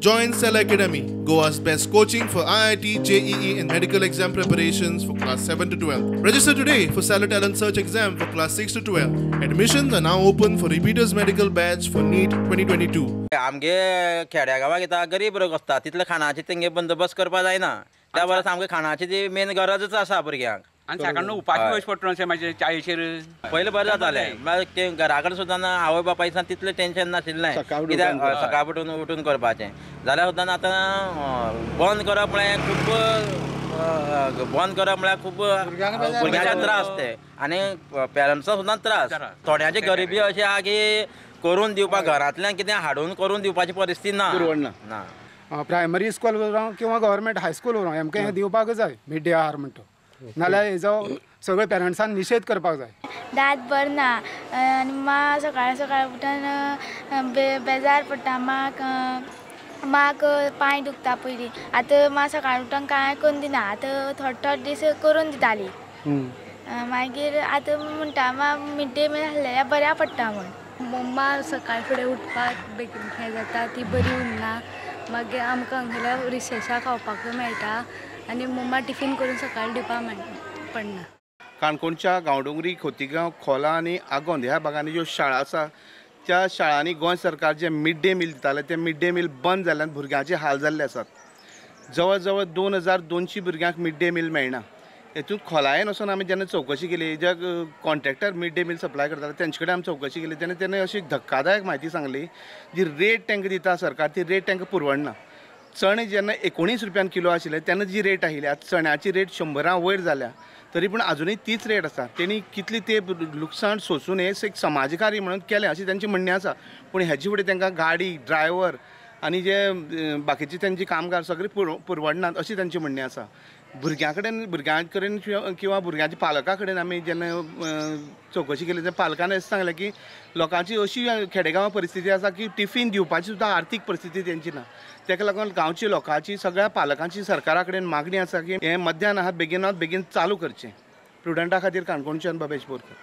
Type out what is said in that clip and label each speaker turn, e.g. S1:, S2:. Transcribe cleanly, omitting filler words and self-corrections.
S1: Join Cell Academy, Goa's best coaching for IIT, JEE and medical exam preparations for class 7 to 12. Register today for Cellar Talent Search exam for class 6 to 12. Admissions are now open for repeaters medical batch for NEET 2022.
S2: आमगे खेड्या गांवाक येता गरीब लोक आसता, तितले खाणाचे तेंगे बंदोबस्त करपाक जायना. त्या बरोबर आमकां खाणाची ती मेन गरजच आसा भुरग्यांक.
S3: आनी सकाळीं उपाशी वयचें पडटा अशें मातशें चायेचेर.
S2: पयलें बरें जातालें, मागीर तें घरा कडेन सुद्दां ना आवय बापाय तितलें टेंशन नाशिल्लें, कित्याक सकाळ उठून उठून करपाचें जाल्यार सुद्दां आतां बंद करप म्हळ्यार खूब बंद करप म्हळ्यार खूब भुरग्यांक त्रास ते आनी पेरंट्सां सुद्दां त्रास. थोड्यांची गरिबी अशी आहा की करून दिवपाक घरांतल्यान कितें हाडून करून दिवपाची परिस्थिती ना ना.
S4: प्रायमरी स्कूल उरूं किंवा गव्हर्मेंट हायस्कूल उरूं, आमकां हें दिवपाक जाय मिड डे आहार म्हणटा, नाल्यार हेजो सगळे पेरंट्सान निशेध करपाक जाय.
S5: दांत बरें ना आनी मां सकाळ सकाळ उठून बेजार पडटा, माक माक पांय दुखता पयलीं. आतां मां सकाळ उठून कांय करून दिना, आतां थोडे थोडे दीस करून दिताली, मागीर आतां म्हणटा मां मिड डे मील आसलें बऱ्या पडटा म्हूण.
S6: मम्मा सकाळ फुडें उठपाक बेगीन हें जाता, ती बरी उरना, मागीर आमकां हांगेल्या रिसेसा खावपाकूय मेळटा आनी मम्मा टिफीन करून सकाळी दिवपाक पडना.
S7: काणकोणच्या गांवडोंगरी, खोतीगांव, खोला आनी आगोंद ह्या भागांनी ज्यो शाळा आसा त्या शाळांनी गोंय सरकार जे मिड डे मील दिताले ते मिड डे मील बंद जाल्ल्यान भुरग्यांचे हाल जाल्ले आसात. जवळ जवळ 2200 भुरग्यांक मिड डे मील मेळना. हेतून खोलायेन वचून आमी जेन्ना चवकशी केली, जे contractor mid day meal supply करताले तेंचे कडेन आमी चवकशी केली तेन्ना तेणें अशी धक्कादायक म्हायती सांगली, जी रेट तांकां दिता सरकार ती रेट तांकां पुरवणना. चणे जेन्ना 19 रुपयान किलो आशिल्ले तेन्ना जी रेट आशिल्ली, आतां चण्याची रेट 100 वयर जाल्या तरी पूण आजुनूय तीच रेट आसा. तेणी कितली ते लुकसाण सोंसून हें एक समाजकार्य म्हणून केलें अशें तेंचें म्हणणें आसा, पूण हेजे फुडें तांकां गाडी, ड्रायव्हर आनी जे बाकीचे तेंचे कामगार सगळे पुरवणनात अशें तेंचें म्हणणें आसा. भुरग्यां कडेन किंवा भुरग्यांच्या पालकां कडेन आमी जेन्ना चवकशी केली तेन्ना पालकान अशें सांगलें की लोकांची अशी खेडेगांवां परिस्थिती आसा की टिफीन दिवपाची सुद्दां आर्थीक परिस्थिती तेंची ना. ताका लागून गांवच्या लोकांची सगळ्या पालकांची सरकारा कडेन मागणी आसा की हें मध्यान आहार बेगिनात बेगीन चालू करचें. प्रुडंटा खातीर काणकोणच्यान भवेश बोरकर.